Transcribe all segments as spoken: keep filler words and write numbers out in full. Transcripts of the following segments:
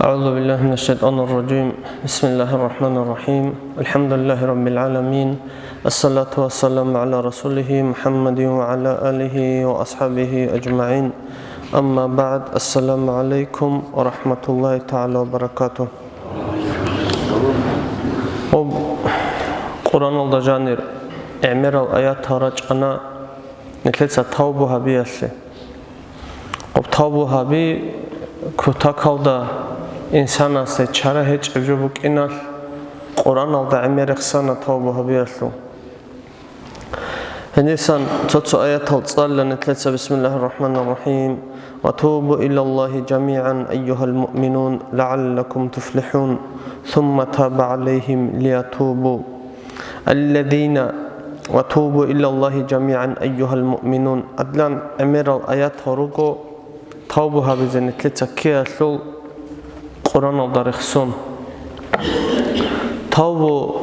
أعوذ بالله من الشيطان الرجيم. بسم الله الرحمن الرحيم. الحمد لله رب العالمين. الصلاة والسلام على رسوله محمد وعلى آله وأصحابه أجمعين. أما بعد. السلام عليكم ورحمة الله تعالى وبركاته. Об Къуръаналда жанир гӀемерал аятал рачӀана нилъеца тавбу гьабиялъе. Гъоб тавбу гьаби кутакалда инсанасе чара гьечӀеб жо букӀиналъ, Къуръаналда гӀемер рехсана тавбу гьабиялъул. Гьенисан цо-цо аятал цӀалила нилъеца: بسم الله الرحمن الرحيم. وتوبوا إلى الله جميعا أيها المؤمنون لعلكم تفلحون. ثم تاب عليهم ليتوبوا. الذين وتوبوا إلى الله جميعا أيها المؤمنون. Адлан гӀемерал аятал руго тавбу гьабизе нилъеца ккеялъул Къуръаналда рехсон. Тавбу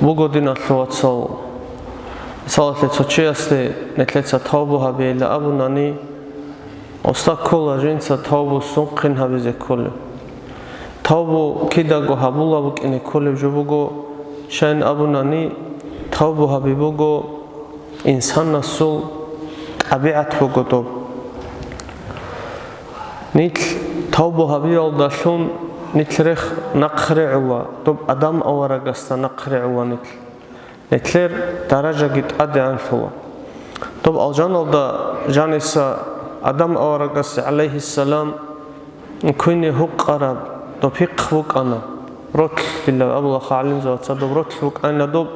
буго, диналъул вацал. Мисалалъе, цо чиясде нилъеца тавбу гьабейилан абунани, осда ккола жинца тавбу сунхъин гьабизе кколеб. Тавбу кидаго гьабула букӀине кколеб жо буго, щайин абунани, тавбу гьаби буго инсанасул тӀабигӀат буго доб. Нилъ тавбу гьабиялдалъун нилъ рехс нахърегӀула, доб Адам аварагасда нахърегӀула нилъ. Нилъер даражаги тӀадегӀанлъула. Доб алжаналда жаниса Адам аварагасе, гӀалайгьиссалам, квине гьукъараб доб пихъ букӀана. Ротлъила абулаха гӀалимзабаца, доб ротлъ букӀана доб.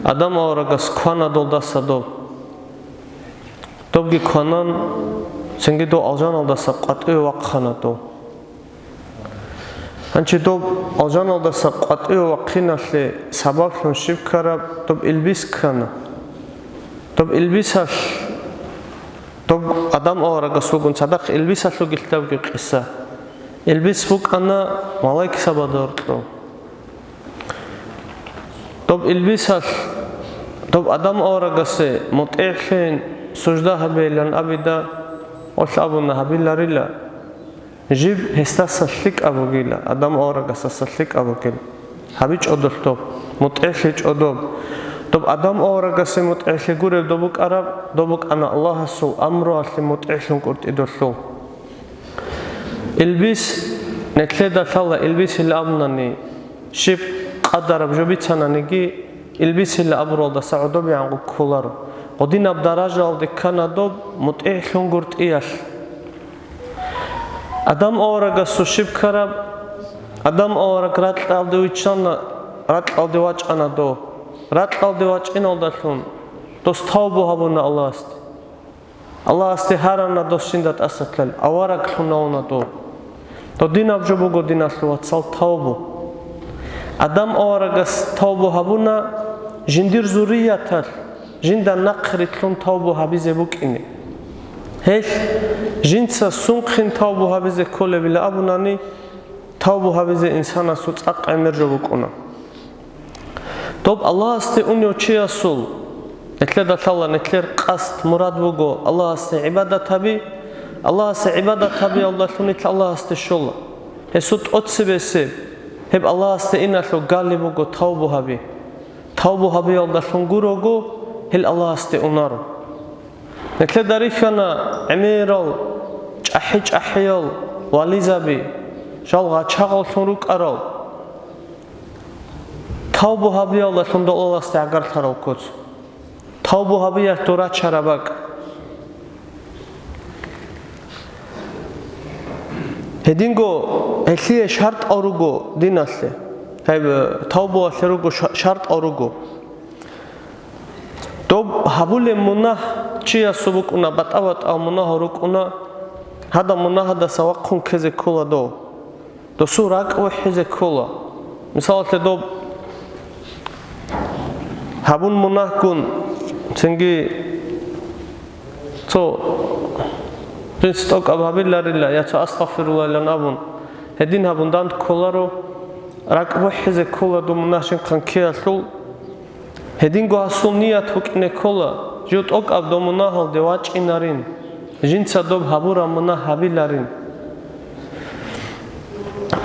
Адам аварагас квана долдаса доб. Добги кванан, цинги дов алжаналдаса къватӀиве вахъана дов. Гьанчи доб алжаналдаса къватӀиве вахъиналъе сабаблъун щиб ккараб, доб илбис ккана. Доб илбисалъ, доб Адам аварагасулгун цадахъ илбисалъул гилъабги къиса. Илбис букӀана малаикзабазда гьоркьов. Доб илбисалъ, доб Адам аварагасе мутӀигӀлъин сужда гьабейилан абида, гъолъ абуна гьабиларила. Жиб гьесдаса лъикӀаб бугила, Адам аварагасдаса лъикӀаб бугила. ГьабичӀо долъ доб, мутӀигӀлъичӀо доб. Доб Адам аварагасе мутӀигӀлъи гуреб доб букӀараб, доб букӀана Аллагьасул амруялъе мутӀигӀлъун кӀуртӀи долъул. Илбис, нилъеда лъала илбисилан абунани, щиб къадараб жо бицананиги, илбисилан абуралдаса гӀодобегӀанго кколаро. Гъодинаб даражаялде ккана доб мутӀигӀлъун гуртӀиялъ. Адам аварагасул щиб ккараб? Адам авараг ракьалде виччана, ракьалде вачӀана дов. Ракьалде вачӀиналдалъун дос тавбу гьабуна Аллагьасде. Аллагьасде гьарана дос жинда тӀасалъал, авараглъун вуна дов. Додинаб жо буго, диналъул вацал, тавбу. Адам аварагас тавбу гьабуна, жиндир зуррияталъ жинда нахърилълъун тавбу гьабизе букӀине. Гьелъ жинца сунхъин тавбу гьабизе кколебила абунани, тавбу гьабизе инсанасул цӀакъ гӀемер жо букӀуна. Доб Аллагьасде унев чиясул, нилъеда лъала, нилъер къасд, мурад буго Аллагьасде гӀибадат гьаби. Аллагьасде гӀибадат гьабиялдалъун нилъ Аллагьасде щола. Гьесул тӀоцебесеб, гьеб Аллагьасде иналъул галиб буго тавбу гьаби. Тавбу гьабиялдалъун гурого, гьел Аллагьасде унаро. Нилъеда рихьана гӀемерал, чӀахӀи-чӀахӀиял вализаби, жал гъачагъаллъун рукӀарал. Тавбу гьабиялдалъун дол Аллагьасде гӀагарлъарал куц. Тавбу гьабиялъ дора чара бакӀ. Гьединго гьелъие шартӀал руго диналъе. Гьеб, тавбуялъе руго ша-, шартӀал руго. Доб гьабулеб мунагь чиясул букӀуна, батӀа-батӀал мунагьал рукӀуна, гьадаб мунагьадаса вахъун ккезе ккола дов. Досул ракӀ вухӀизе ккола. Мисалалъе, доб гьабун мунагьгун, цинги цо жинца тӀокӀаб гьабиларила я цо астагъфируллагьилан абун, гьедин гьабун данде кколаро, ракӀ бухӀизе ккола доб мунагь щинхъан ккеялъул. Гьединго гьасул ният букӀине ккола, жив тӀокӀаб доб мунагьалде вачӀинарин, жинца доб гьабураб мунагь гьабиларин.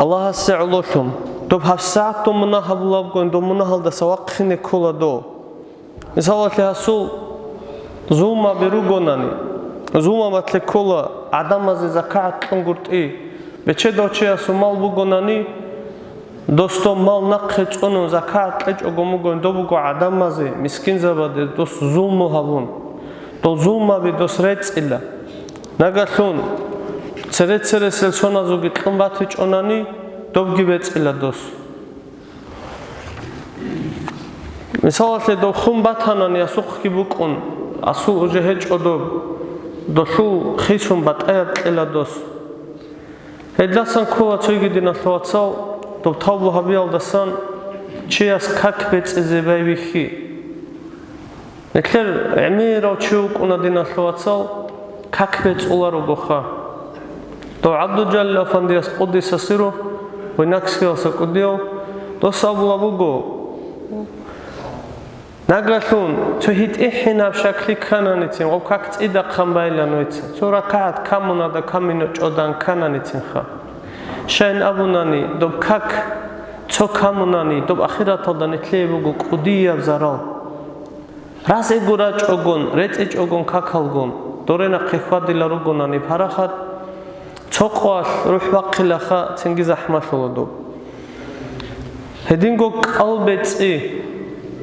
Аллагьасе гӀололъун, доб гьабсагӀат дов мунагь гьабулебгойин, дов мунагьалдаса вахъине ккола дов. Мисалалъе, гьасул зулмаби ругонани, зулмабалъе ккола гӀадамазе закагӀат кьунгутӀи, бечедав чиясул мал бугонани, дос доб мал нахъе цӀунун закагӀат кьечӀого мугойин, доб буго гӀадамазе, мискинзабазе дос зулму гьабун, дол зулмаби дос рецӀила. Нагагьлъун цере-цересел соназулги кьун батичӀонани, добги бецӀила дос. Мисалалъе, дов хун батанани, асухъги букӀун, асул уже гьечӀо доб, долъул хисун батӀаяб кьела дос. Гьелдасан ккола цоги, диналъул вацал, доб тавбу гьабиялдасан чияс как бецӀизе байбихьи. Нилъер гӀемерав чи вукӀуна, диналъул вацал, как бецӀуларогоха. Дов ГӀабдулжалил афандияс, къуддиса сирругьу, Буйнакскиялдаса кӀудияв, дос абулеб буго: «Нагагьлъун цо гьитӀихӀинаб шакли ккананицин, гъоб как цӀидахъан байила нужеца, цо ракагӀат камуна-, камуна чӀодан ккананицинха». Щайин абунани, доб как цо камунани, доб ахираталда нилъее буго кӀудияб зарал. Разего рачӀогон, рецӀичӀогон какалгун, доре нахъе хьвадила ругонани парахат, цо къоялъ рухӀ бахъилаха, цинги захӀмалъула доб. Гьединго кӀал бецӀи,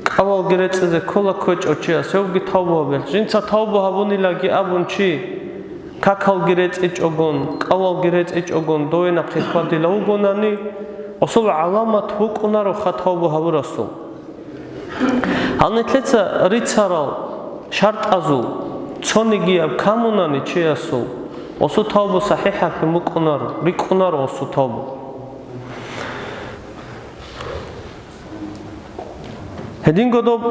кӀалалги рецӀизе ккола кквечӀев чияс, гьевги тавбу гьабе. Жинца тавбу гьабунилаги абун чи, какалги рецӀичӀогон, кӀалалги рецӀичӀогон дове нахъе хьвадила вугонани, гъосул гӀаламат букӀунароха тавбу гьабурасул. Гьал нилъеца рицарал шартӀазул цонигияб камунани чиясул, гъосу тавбу сахӀихӀаблъун букӀунаро, рикӀкӀунаро гъосу тавбу. Гьединго доб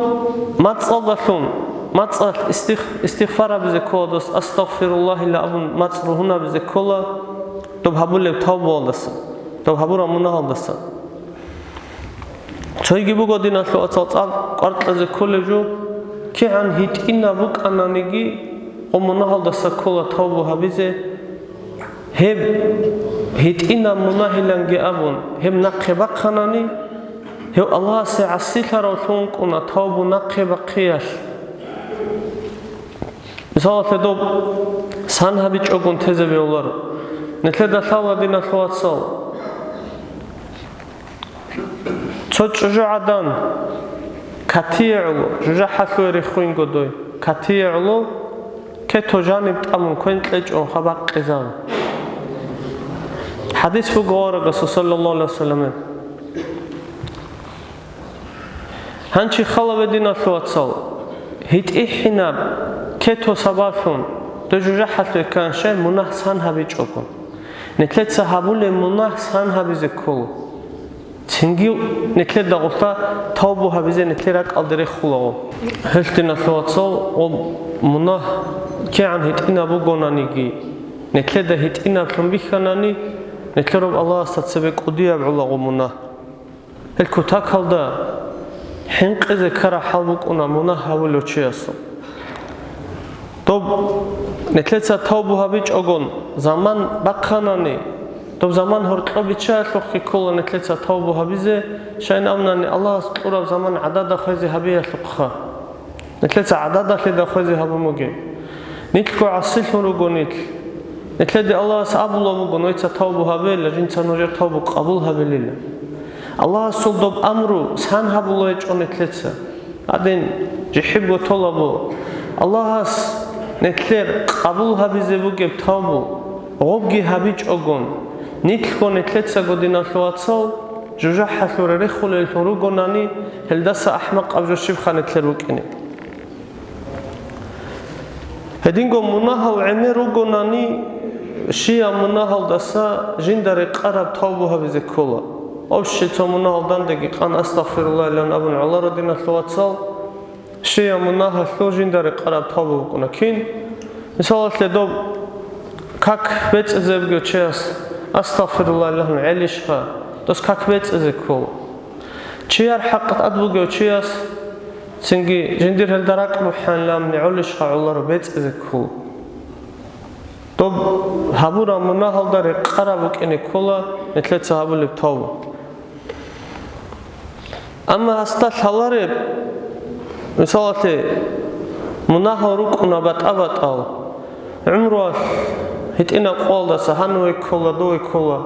мацӀалдалъун, мацӀалъ истих-, истигъфар гьабизе ккола дос, «Астагъфируллагьила» абун мацӀ ругьун гьабизе ккола доб гьабулеб тавбуялдаса, доб гьабураб мунагьалдаса. Цойги буго, диналъул вацал, цӀакъ къваркьазе кколеб жо, кигӀан гьитӀинаб букӀананиги, гъо мунагьалдаса ккола тавбу гьабизе. Гьеб гьитӀинаб мунагьиланги абун, гьеб нахъе бахъанани, гьев Аллагьасе гӀасилъаравлъун вукӀуна тавбу нахъе бахъиялъ. Мисалалъе, доб сан гьабичӀогун тезе бегьуларо. Нилъеда лъала, диналъул вацал, цо чӀужугӀадан катие гӀоло, жужахӀалъуе рехуйнго дой, катие гӀоло, кето жаниб тӀамун квен кьечӀо, хабакъизаб. ХӀадис буго аварагасул, саллаллагьу гӀалайгьи вассалам. Гьанчи хала, диналъул вацал, гьитӀихӀинаб кето сабаблъун дой жужахӀалъуе кканщай мунагь сан гьабичӀого. Нилъеца гьабулеб мунагь сан гьабизе ккола. Цинги нилъеда гъолъа тавбу гьабизе нилъер ракӀалде рехулаго. Гьелъ, диналъул вацал, гъоб мунагь кигӀан гьитӀинаб бугонаниги, нилъеда гьитӀинаблъун бихьанани, нилъераб Аллагьасда цебе кӀудияб гӀолаго мунагь. Гьел кутакалда хӀинкъизе ккараб хӀал букӀуна мунагь гьабулев чиясул. Доб нилъеца тавбу гьабичӀогон заман бахъанани, доб заман гьоркьоб биччаялъухъги ккола нилъеца тавбу гьабизе, щайин абунани Аллагьас кьураб заман гӀадада хвезе гьабиялъухъха. Нилъеца гӀададалъеда хвезе гьабун бугеб. Нилъго гӀасилъун руго нилъ. Нилъеде Аллагьас абулеб буго нужеца тавбу гьабейилан, жинца нужер тавбу къабул гьабилилан. Аллагьасул доб амру сан гьабулеб гьечӀо нилъеца. Гьадин, жихӀибго толабо, Аллагьас нилъер къабул гьабизе бугеб тавбу гъобги гьабичӀогон, нилъго нилъецаго, диналъул вацал, жужахӀалъуре рехулеллъун ругонани, гьелдаса ахӀмакъаб жо щибха нилъер букӀине. Гьединго мунагьал гӀемер ругонани, щияб мунагьалдаса жинда рекъараб тавбу гьабизе ккола. Общий цо мунагьал дандаги къан «Астагъфируллагь» илан абун гӀоларо, диналъул вацал, щияб мунагьалъул жинда рекъараб тавбу букӀуна. Кин? Мисалалъе, доб как бецӀизе бугев чияс «Астагъфируллагь» илан гӀелищха, дос как бецӀизе ккола. Чияр хӀакъ тӀад бугев чияс цинги жиндир гьелда ракӀ бухӀанилан гӀолищха гӀоларо, бецӀизе ккола. Доб гьабураб мунагьалда рекъараб букӀине ккола нилъеца гьабулеб тавбу. Амма гьасда лъалареб, мисалалъе, мунагьал рукӀуна батӀа-батӀал, гӀумруялъ гьитӀинаб къоялдаса гьаниве ккола, дове ккола,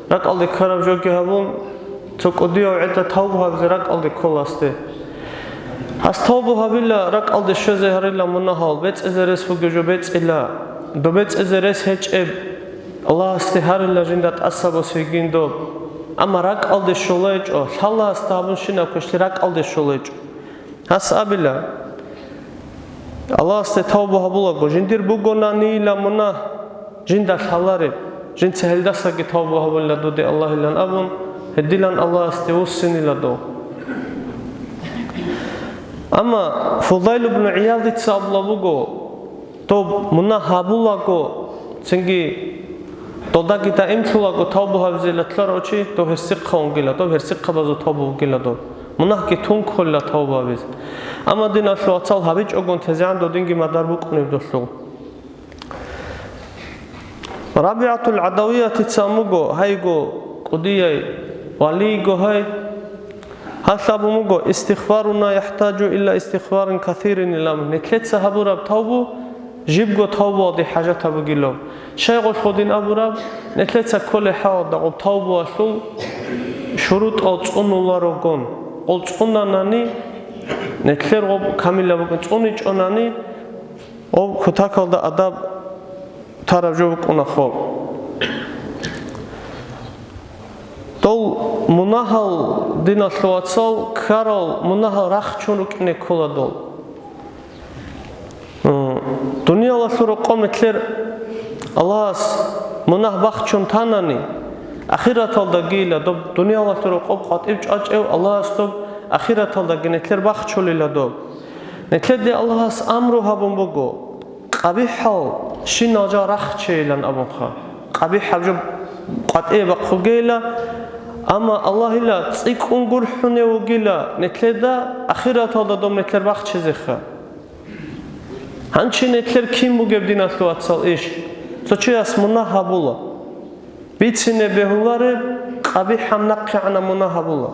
ракӀалде ккараб жоги гьабун, цо кӀудияв гӀеда тавбу гьабизе ракӀалде ккола гьасде. Гьас тавбу гьабила, ракӀалде щвезе гьарила мунагьал, бецӀизе рес бугев жо бецӀила, доб бецӀизе рес гьечӀеб Аллагьасде гьарила жинда тӀаса босигин доб. Амма ракӀалде щолайчӀо, лъала гьасда гьабунщинаб квешлъи ракӀалде щолайчӀо. Гьас абила, Аллагьасде тавбу гьабулаго, жиндир бугонанийила мунагь, жинда лъалареб, жинца гьелдасаги тавбу гьабулила дуде Аллагьилан абун, гьедилан Аллагьасде вуссинила дов. Амма Фудайл ибн ГӀиядица абула буго, доб мунагь гьабулаго, цинги додаги даимлъулаго тавбу гьабизе лъарав чи, дов гьерсихъав вугила, доб гьерсихъабазул тавбу бугила доб. Мунагьги тун кколила тавбу гьабизе. Амма, диналъул вацал, гьабичӀогун тезегӀан додинги мадар букӀунеб долъул. РабигӀатул ГӀадавиятица амуго, гьайго, кӀудияй, валийго гьай, гьалъ абун буго: «Истигъфаруна яхӀтаджу илла истигъфарин касирин», илан, нилъеца гьабураб тавбу жибго тавбуялде хӀажатаб бугилан. Щай гъолъ гъодин абураб, нилъеца кколеб хӀалалда гъоб тавбуялъул шурутӀал цӀунуларогон, гъол цӀунанани, нилъер гъоб камилаб букӀин, цӀуничӀонани, гъоб кутакалда адаб тараб жо букӀуна хоб. Дол мунагьал, диналъул вацал, ккарал мунагьал рахчун рукӀине ккола дол. М, дуниялалъул рокъоб нилъер Аллагьас мунагь бахчун танани, ахираталдагийила доб, дуниялалъул рокъоб къватӀив чӀвачӀев Аллагьас доб ахираталдаги нилъер бахчулила доб. Нилъеде Аллагьас амру гьабун буго, къабихӀал щинал жал рахчейилан абунха. КъабихӀаб жо къватӀие бахъугейила, амма Аллагьила цӀикӀкӀун гурхӀунев вугила нилъеда ахираталда доб нилъер бахчизеха. Гьанчи нилъер кин бугеб, диналъул вацал, иш? Цо чияс мунагь гьабула. Бицине бегьулареб, къабихӀаб нахъегӀанаб мунагь гьабула.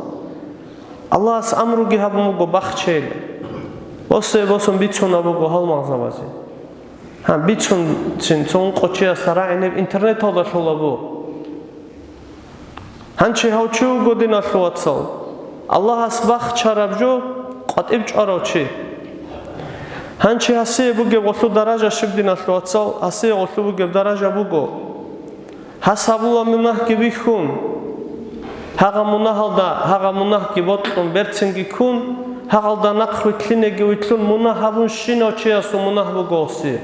Аллагьас амруги гьабун буго бахчейилан. Босе-босун бицунаб буго гьалмагъзабазе. Гьан, бицунцин цо ункъо чиясда рагӀинеб интернеталда лъолабу. Гьанчи гьав чи вуго, диналъул вацал, Аллагьас бахчараб жо къватӀиб чӀварав чи. Гьанчи гьасие бугеб гъолъу даража щиб, диналъул вацал, гьасие гъолъу бугеб даража буго. Гьас гьабула мунагьги бихьун, гьагъа мунагьалда гьагъа мунагьги бокьун берцинги ккун, гьагъалда нахъ вилълъинеги вилълъун мунагь гьабун щинав чиясул мунагь буго гъоси.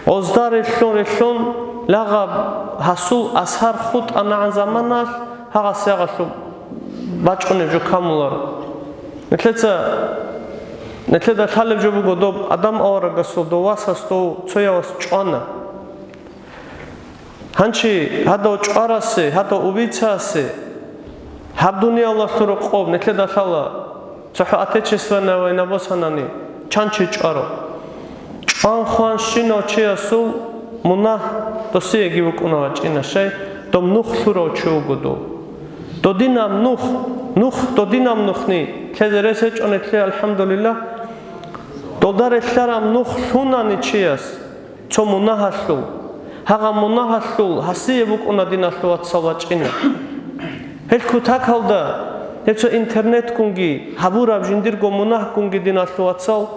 Гъозда релълъун-релълъун лагъаб гьасул асар хутӀанагӀан заманалъ гьагъас ягъалъуб бачӀунеб жо камуларо. Нилъеца, нилъеда лъалеб жо буго, доб Адам аварагасул дов васас дов цоявас чӀвана. Гьанчи гьадав чӀварасе, гьадав убийцасе, гьаб дуниялалъул рокъоб нилъеда лъала, цохӀо Отечественная война босанани, чан чи чӀваро. ЧӀван-хван щинав чиясул мунагь досиеги букӀуна вачӀина, щай, доб нух лъурав чи вуго дов. Додинаб нух, нух, додинаб нухни, лъезе рес гьечӀони лъе, алхӀамдулиллагь, долда релълъараб нух лъунани чияс, цо мунагьалъул, гьагъа мунагьалъул гьасие букӀуна, диналъул вацал, вачӀина. Гьел кутакалда гьеб цо интернетгунги, гьабураб жиндирго мунагьгунги, диналъул вацал,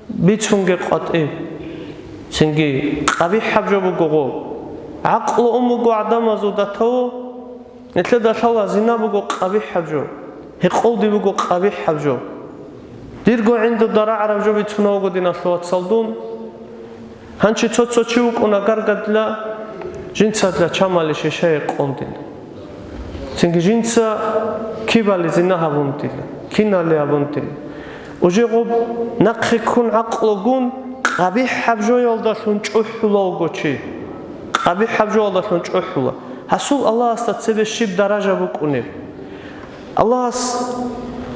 бицунге къватӀиб. Цинги къабихӀаб жо буго гъо. ГӀакълу ун буго гӀадамазул датаво, нилъеда лъала зина буго къабихӀаб жо, гьекъолди буго къабихӀаб жо. Дирго гӀинду дарагӀараб жо бицунав вуго, диналъул вацал, дун. Гьанчи цо-цо чи вукӀуна гаргадила, жинцадила чамали шишае къондила. Цинги жинца кибали зина гьабунтила, кинали гьабунтила. Уже гъуб нахъе ккун гӀакълугун къабихӀаб жоялдалъун чӀухӀула вуго чи. КъабихӀаб жоялдалъун чӀухӀула. Гьасул Аллагьасда цебе щиб даража букӀунеб? Аллагьас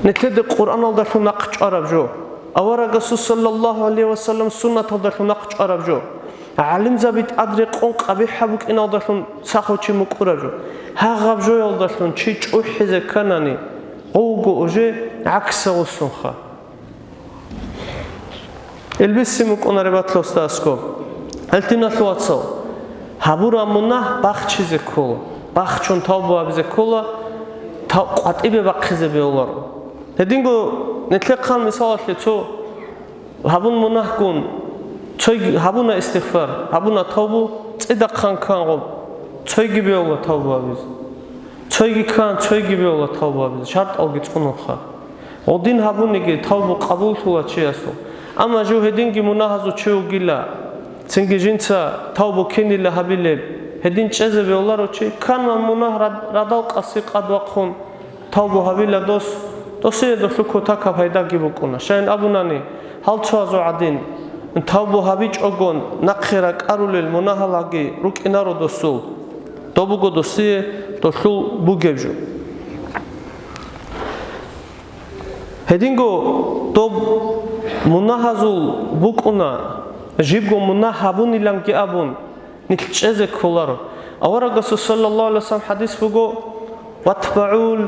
нилъеде Къуръаналдалъун нахъ чӀвараб жо, аварагасул саллаллагьу гӀалайгьи ва саллам суннаталдалъун нахъ чӀвараб жо. ГӀалимзаби тӀад рекъон къабихӀаб букӀиналдалъун сахав чи мукӀураб жо. Гьагъаб жоялдалъун чи чӀухӀизе кканани, гъовго уже гӀаксагъуссунха. Илбисси мукӀунареб батлу, устарасго. Гьел диналъул вацал, гьабураб мунагь бахчизе ккола, бахчун тавбу гьабизе ккола, тав-, къватӀибе бахъизе бегьуларо. Гьединго нилъехъан мисалалъе цо гьабун мунагьгун, цойги гьабуна истигъфар, гьабуна тавбу, цӀидахъан ккан гъоб, цойги бегьула тавбу гьабизе. Цойги ккан, цойги бегьула тавбу гьабизе, шартӀалги цӀунурха. Гъудин гьабуниги тавбу къабуллъула чиясул. Амма жив гьединги мунагьазул чи вугила, цинги жинца тавбу кинила гьабилеб, гьедин чӀезе бегьуларо чи, кканван мунагь рад-, радал къаси къад вахъун тавбу гьабила дос, досие долъул кутакаб пайдаги букӀуна. Щайин абунани, гьал цоазул гӀадин, тавбу гьабичӀогон нахъе ракӀарулел мунагьалаги рукӀинаро досул. Доб буго досие долъул бугеб жо. Гьединго доб мунагьазул букӀуна, жибго мунагь гьабуниланги абун, нилъ чӀезе кколаро. Аварагасул саллаллагьу гӀалайгьи вассалам хӀадис буго: «ВатбагӀул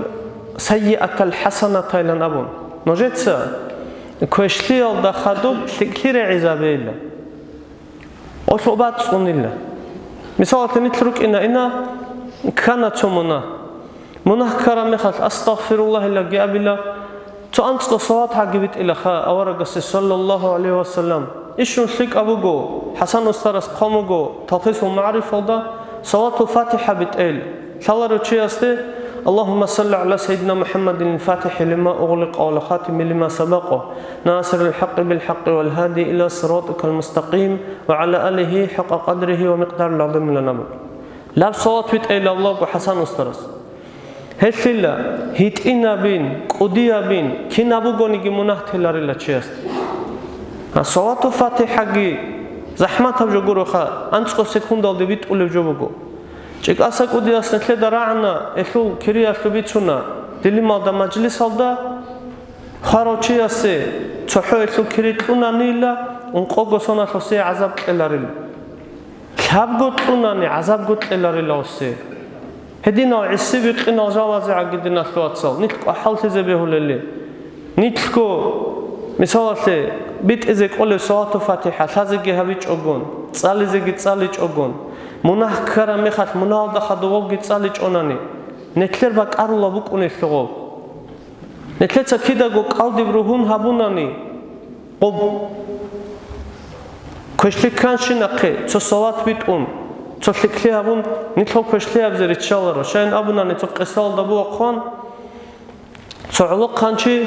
саййиатал хӀасаната», — илан абун. Нужеца квешлъиялда хадуб лъикӀлъи регӀизабейилан. Олъ бацӀцӀунила. Мисалалъе, нилъ рукӀина ина, ккана цо мунагь. Мунагь ккараб мехалъ, «Астагъфируллагь», — илаги абила, цо анцӀго салават гьаги битӀилаха аварагасе, саллаллагьу гӀалайгьи вассалам. Ишун лъикӀаб буго, ХӀасан устарас хъван буго Талхисул магӀарифалда, салатул ФатихӀа битӀел. Лъаларо чиясде: «Аллагьумма салли гӀала сайидина МухӀаммадин, фатихӀи лима угъликъа ва хатими лима сабакъа, насирил хӀакъи бил хӀакъи вал гьади ила сиратикал мустакъим, ва гӀала алигьи хӀакъа къадригьи ва микъдарил гӀазим», — илан абун. Лаб салат битӀейилан абулаго ХӀасан устарас. Гьелъила гьитӀинабин, кӀудиябин, кинаб бугониги мунагь теларила чиясда. А салату ФатихӀаги захӀматаб жо гуроха, анцӀго секундалде битӀулеб жо буго. ЧӀикӀаса кӀудияс нилъеда рагӀана, гьелъул кириялъул бицуна, дилималда мажлисалда, хварав чиясе цохӀо гьелъул кири кьунанила, ункъого соналъ гьесие гӀазаб кьеларила. Лъабго кьунани гӀазабго кьеларила гьесие. Гьединал гӀиси-бикъинал жалазе гӀаги, диналъул вацал, нилъ кӀвахӀаллъизе бегьулели. Нилъго, мисалалъе, битӀизе кӀолеб салату ФатихӀа лъазеги гьабичӀогон, цӀализеги цӀаличӀогон, мунагь ккараб мехалъ мунагьалда хадубги цӀаличӀонани, нилъер бакӀарулаб букӀунелъул гъоб. Нилъеца кидаго кӀалдиб ругьун гьабунани, гъоб квешлъи кканщинахъе цо салат битӀун, цо лъикӀлъи гьабун, нилъго квешлъи гьабизе риччаларо. Щайин абунани, цо къисалда буго хъван, цо гӀолохъанчи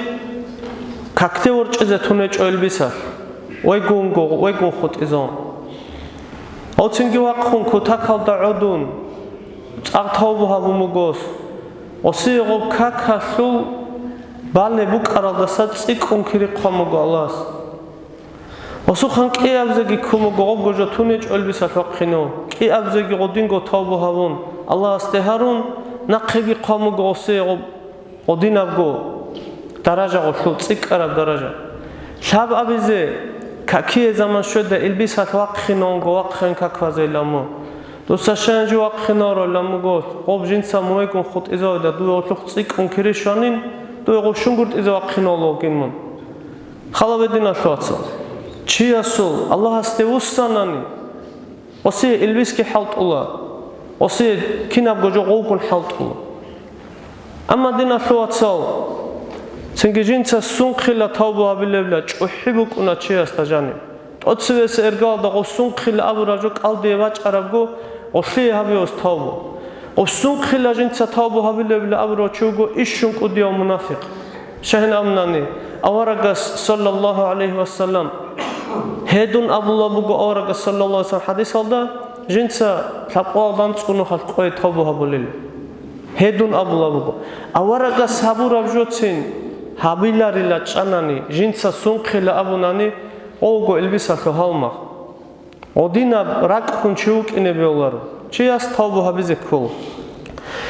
какде ворчӀизе тун гьечӀо илбисалъ, вегунго, вегун хутӀизун. Гьоцинги вахъун кутакалда гӀодун, цӀакъ тавбу гьабун бугос. Гъосие гъоб какалъул балеб букӀаралдаса цӀикӀкӀун кири хъван буго Аллагьас. Гъосухъан кӀиабзеги ккун буго гъобго жо тун гьечӀо илбисалъ вахъинав. КӀиабзеги гъодинго тавбу гьабун, Аллагьасде гьарун, нахъеги хъван буго гъосие гъоб гъодинабго даража, гъолъул цӀикӀкӀараб даража. Лъаб абизе, какие заман щведа илбисалъ вахъинавунго вахъин как вазейилан мун. Дуца щайин жив вахъинаро илан буго, гъоб жинца мугьвегун хутӀизавида, дуе гъолъухъ цӀикӀкӀун кири щванин, дуе гъоб щунгуртӀизе вахъинавулев вугин мун. Халабе, диналъул вацал, чиясул Аллагьасде вуссанани, гъосие илбисги хӀалтӀула, гъосие кинабго жо гъовгун хӀалтӀула. Амма, диналъул вацал, цинги жинца сунхъила тавбу гьабилебила чӀухӀи букӀуна чиясда жаниб. ТӀоцевесеб эргалда гъосунхъила абураб жо кӀалдие бачӀарабго, гъолъие гьабиялъ тавбу. Гъосунхъила жинца тавбу гьабилебила абурав чи вуго ишшун кӀудияв мунафикъ. Щайин абунани, аварагас, саллаллагьу гӀалайгьи вассалам, гьедун абулеб буго аварагас, саллаллагьу гӀалайгьи вассалам, хӀадисалда, жинца лъабкъоялда анцӀго нухалъ къое тавбу гьабулел. Гьедун абулеб буго. Аварагас гьабураб жоцин гьабиларила чӀанани, жинца сунхъила абунани, гъовго илбисалъул гьалмагъ. Гъодинаб ракӀгун чи вукӀине бегьуларо. Чияс тавбу гьабизе ккола.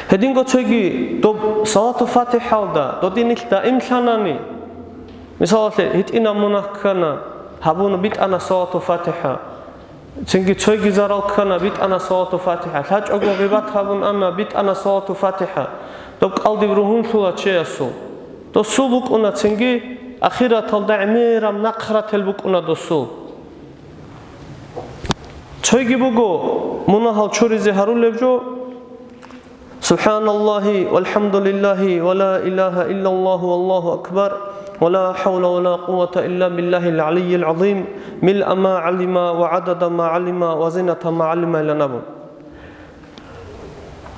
Гьединго цоги доб салату ФатихӀалда додинилъ даимлъанани, мисалалъе, гьитӀинаб мунагь ккана, гьабуна, битӀана салату ФатихӀа. Цинги цойги зарал ккана, битӀана салату фатихӀа. ЛъачӀого гъибат гьабун ана, битӀана салату фатихӀа. Доб кӀалдиб ругьунлъула чиясул. Досул букӀуна цинги ахираталда гӀемераб нахърател букӀуна досул. Цойги буго мунагьал чуризе гьарулеб жо. سبحان الله والحمد لله ولا إله إلا الله والله أكبر ولا حول ولا قوة إلا بالله العلي العظيم ملء ما علم وعدد ما علم وزنة ما علم илан абун.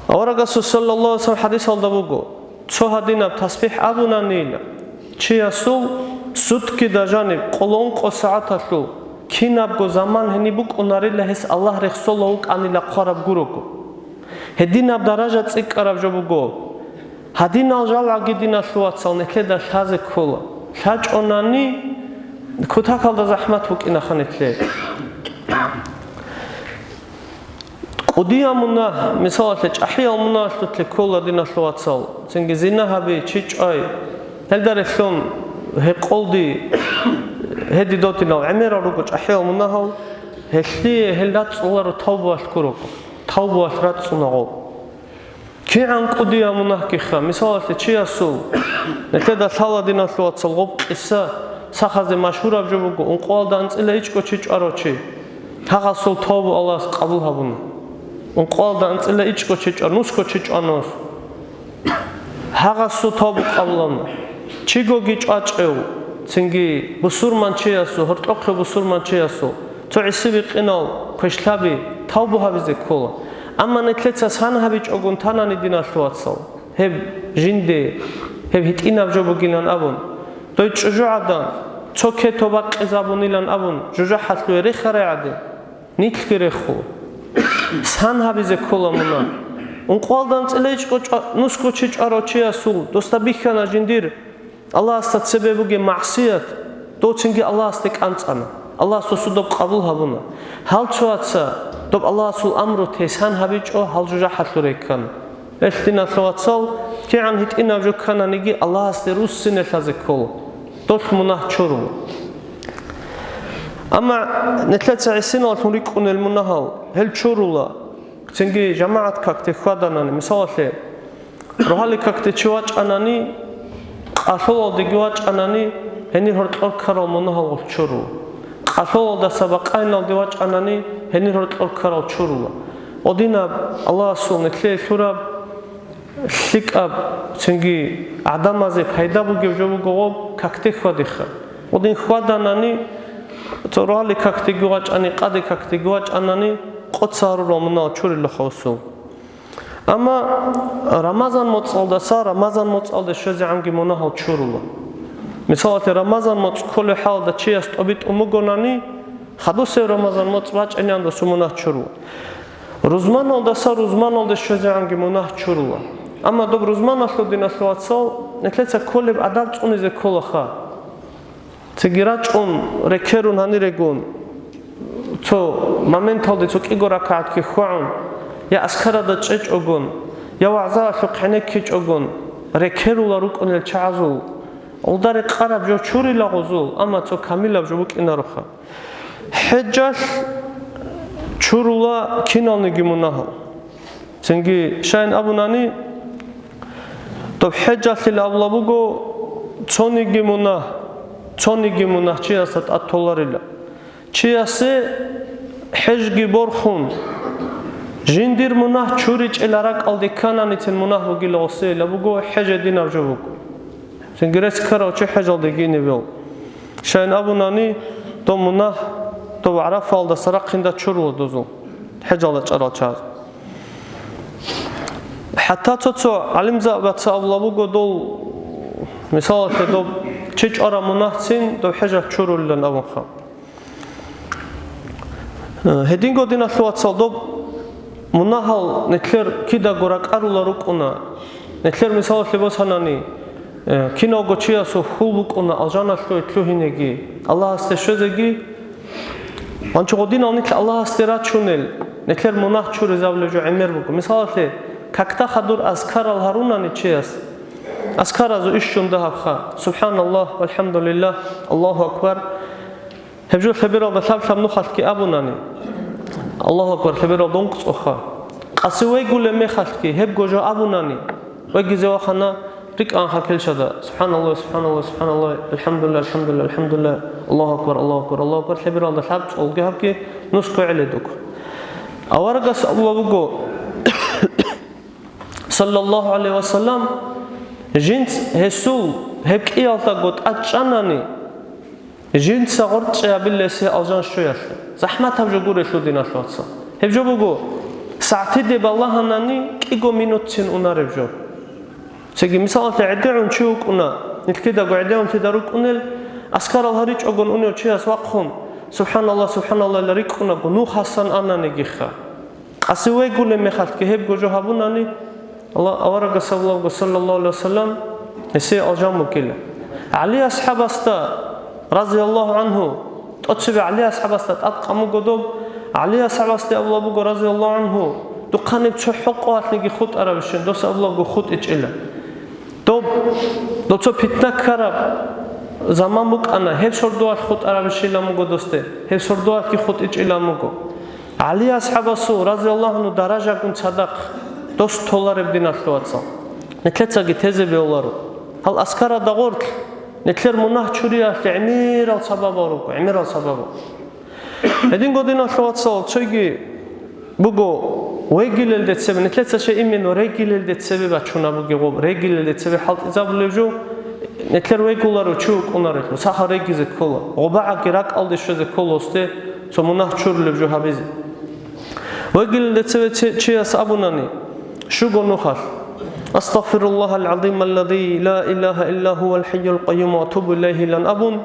Аварагасул саллаллагьу гӀалайгьи ва саллам хӀадисалда буго, цо гьадинаб тасбихӀ абунанила, чиясул суткида жаниб къоло-ункъо сагӀаталъул кинабго заман гьениб букӀунарила гьес Аллагь рехсолав вукӀанила хъвараб гурого. Гьединаб даража цӀикӀкӀараб жо буго. Гьадинал жалгӀаги, диналъул вацал, нилъеда лъазе ккола. ЛъачӀонани, кутакалда захӀмат букӀинаха нилъее. КӀудиял мунагь, мисалалъе, чӀахӀиял мунагьалъулъе ккола, диналъул вацал, цинги зина гьаби, чи чӀвай. Гьелда релълъун гьекъолди, гьеди додинал гӀемерал руго чӀахӀиял мунагьал, гьелъие гьел рацӀцӀуларо тавбуялъ гурого. Тавбуялъ рацӀцӀунаго. КигӀан кӀудиял мунагьгиха, мисалалъе, чиясул, нилъеда лъала, диналъул вацал, гъоб къиса, сахазе машгьураб жо буго, ункъоялда анцӀила ичӀго чи чӀварав чи. Гьагъасул тавбу Аллагьас къабул гьабуна. Ункъоялда анцӀила ичӀго чи чӀвар, нусго чи чӀванус. Гьагъасул тавбу къабулабна. Чигоги чӀвачӀев, цинги бусурманчиясул, гьоркьохъе бусурманчиясул, цо гӀиси-бикъинал квешлъаби тавбу гьабизе ккола. Амма нилъеца сан гьабичӀогун танани, диналъул вацал, гьеб жинде, гьеб гьитӀинаб жо бугилан абун, дой чӀужугӀадан, цо кето бакъизабунилан абун, жужахӀалъуве рехарай гӀадин, нилъги рехула. Сан гьабизе ккола мунагь. Ункъоялда анцӀила ичӀго чӀва-, нусго чи чӀварав чиясул, досда бихьана жиндир Аллагьасда цебе бугеб магӀсият, дов цинги Аллагьасде кӀанцӀана. Аллагьас досул доб къабул гьабуна. Гьал цояца доб Аллагьасул амру тесан гьабичӀо, гьал жужахӀалъуре ккана. Гьелъ, диналъул вацал, кигӀан гьитӀинаб жо ккананиги, Аллагьасде руссине лъазе ккола. Долъ мунагь чурула. Амма нилъеца гӀисиналлъун рикӀкӀунел мунагьал, гьел чурула. Цинги жамагӀат какде хьваданани, мисалалъе, рогьалил какде чи вачӀанани, къалъулалдеги вачӀанани, гьенир гьоркьор ккарал мунагьал гъолъ чурула. Къалъулалдаса бакъайналде вачӀанани, гьенир гьоркьор ккарал чурула. Гъодинаб Аллагьасул нилъее лъураб лъикӀаб, цинги гӀадамазе пайда бугеб жо буго гъоб какде хьвадиха. Гъодин хьваданани, цо рогьалил какдеги вачӀани, къаде какдеги вачӀанани, къоца гьарурал мунагьал чурила хасул. Амма Рамазан моцӀалдаса Рамазан моцӀалде щвезегӀанги мунагьал чурула. Мисалалъе, Рамазан моцӀ кколеб хӀалда чияс тӀоби тӀун бугонани, хадусеб Рамазан моцӀ бачӀинегӀан досул мунагь чурула. Рузманалдаса рузманалде щвезегӀанги мунагь чурула. Амма доб рузманалъул, диналъул вацал, нилъеца кколеб адаб цӀунизе кколаха. Цеги рачӀун, рекерун гьанирегун, цо моменталде цо кӀиго ракагӀатги хьвагӀун, я аскарада чӀечӀогун, я вагӀзаялъухъ гӀенеккичӀогун, рекерула рукӀунел чагӀазул. Гьелда рекъараб жо чурила гъозул, амма цо камилаб жо букӀинароха. ХӀежалъ чурула киналниги мунагьал. Цинги щайин абунани, доб хӀежалъил абула буго, цониги мунагь, цониги мунагь чиясда тӀад толарила. Чиясе хӀежги борхун, жиндир мунагь чуричӀел ракӀалде ккананицин мунагь бугила гъосейила буго, хӀеж гьединаб жо буго. Цинги рес ккарав чи хӀежалдеги иневел. Щайин абунани, доб мунагь, доб ГӀарафалдаса рахъинда чурула дозул, хӀежалда чӀарал чагӀаз. ХӀатта цо-цо гӀалимзабаца абула буго, дол, мисалалъе, доб чи чӀвараб мунагьцин доб хӀежалъ чурулилан абунха. Э, гьединго, диналъул вацал, доб мунагьал нилъер кидаго ракӀарула рукӀуна. Нилъер мисалалъе босанани, э, кинавго чиясул хьул букӀуна алжаналъуе лъугьинеги, Аллагьасде щвезеги. Гьанчо гъодинал нилъ Аллагьасде рачунел, нилъер мунагь чуризабулеб жо гӀемер буго. Мисалалъе, какда хадур азкарал гьарунани чияс, азкаразул иш жунда гьабха: «Субханаллагь, валхӀамдулиллагь, Аллагьу акбар». Гьеб жо лъебералда лъаб-лъаб нухалъги абунани, Аллагьу акбар, лъебералда ункъцӀоха. Къаси вегулеб мехалъги гьебго жо абунани, вегизе вахана, рикӀкӀана хӀакелчада: «СубхӀаналлагь, субхӀаналлагь, субхӀаналлагь, алхӀамдулиллагь, алхӀамдулиллагь, алхӀамдулиллагь, Аллагьу акбар, Аллагьу акбар», лъебералда лъабцӀулги гьабги нусго гӀеледук. Аварагас абула буго, саллаллагьу гӀалайгьи ва саллам, жинц гьесул гьеб кӀиялдаго тӀадчӀанани, жинца гъоркье гьабилесе алжан щвеялъе. ЗахӀматаб жо гурелъул, диналъул вацал. Гьеб жо буго, сагӀтиде балагьанани кӀиго минутцин унареб жо. Цеги мисалалъе гӀедегӀун чи вукӀуна, нилъедаго гӀедегӀунлъида рукӀунел, аскарал гьаричӀогон унев чияс вахъун, «СубхӀаналлагь, субхӀаналлагь», рикӀкӀунаго, нух гьасан ананигиха. Къаси вегулеб мехалъги гьебго жо гьабунани, Алла-, аварагас абулебго, саллаллагьу гӀалайгьи ва саллам, гьесие алжан букӀила. ГӀали асхӀабасда, разияллагьу гӀангьу, тӀоцебе ГӀали асхӀабасда тӀадкъан буго доб, ГӀали асхӀабасде абулеб буго, разияллагьу гӀангьу, духъаниб цо хӀокъоялъниги хутӀарабищин, дос абулебго хутӀичӀила. Доб, доб цо питна ккараб заман букӀана, гьеб сордоялъ хутӀарабищилан буго досде, гьеб сордоялъги хутӀичӀилан буго. ГӀали асхӀабасул, разияллагьу гӀангьу, даражагун цадахъ дос толареб, диналъул вацал. Нилъецаги тезе бегьуларо. Гьал аскаралда гъорлъ нилъер мунагь чуриялъе гӀемерал сабабал руго, гӀемерал сабабал. Гьединго, диналъул вацал, цойги буго, вегилелде цебе, нилъеца щай именно регилелде цебе бачунаб бугеб гъоб, регилелде цебе хӀалтӀизабулеб жо, нилъер вегуларо чи вукӀунарелъул, сахал регизе ккола, гъобагӀаги ракӀалде щвезе ккола гьесде цо мунагь чурулеб жо гьабизе. Вегилелде цеве чи-, чияс абунани, щуго нухалъ: «Астагъфируллагьал гӀазималлази ла илагьа илла гьувал хӀайюл къайюм ва атубу илайгьи», – илан абун,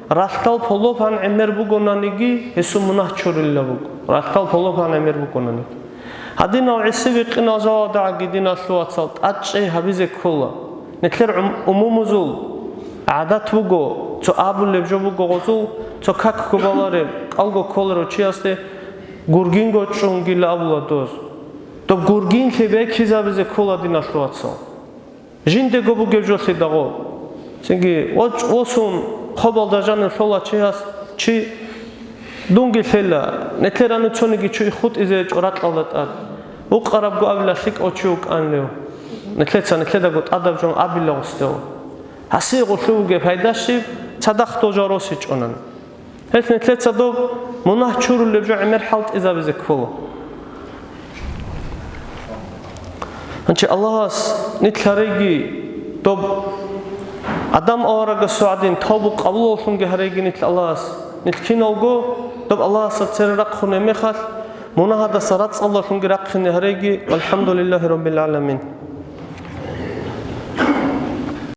ралъдал полопан гӀемер бугонаниги, гьесул мунагь чурулеб буго. Ралъдал полопан гӀемер бугонаниги. Гьадинал гӀиси-бикъинал жалаздагӀаги, диналъул вацал, тӀадчӀей гьабизе ккола. Нилъер гӀум-, умумузул гӀадат буго, цо абулеб жо буго гъозул, цо как ккобалареб, кӀалго кколарев чиясде гургинго чӀунгила абула доз. Доб гургинлъи бекизабизе ккола, диналъул вацал. Жиндего бугеб жолъидагъо. Цинги, вач-, восун, хобалда жанив лъола чияс, чи, дунги лъела, нилъер гьанив цониги чи хутӀизе гьечӀо ракьалда тӀад. Вукъарабго абила лъикӀав чи вукӀанлев. Нилъеца нилъедаго тӀадаб жо абила гъосдев. Гьасие гъолъул бугеб пайда щиб, цадахъ дол жо росичӀонан. Гьелъ нилъеца доб мунагь чурулеб жо гӀемер хӀалтӀизабизе ккола. Гьанчи Аллагьас нилъ гьареги, доб Адам аварагасул гӀадин тавбу къабулаллъунги гьареги нилъ Аллагьас, нилъ киналго доб Аллагьасда цере рахъунеб мехалъ, мунагьадаса рацӀцӀалдалъунги рахъине гьареги. ВалхӀамдулиллагьи раббил гӀаламин.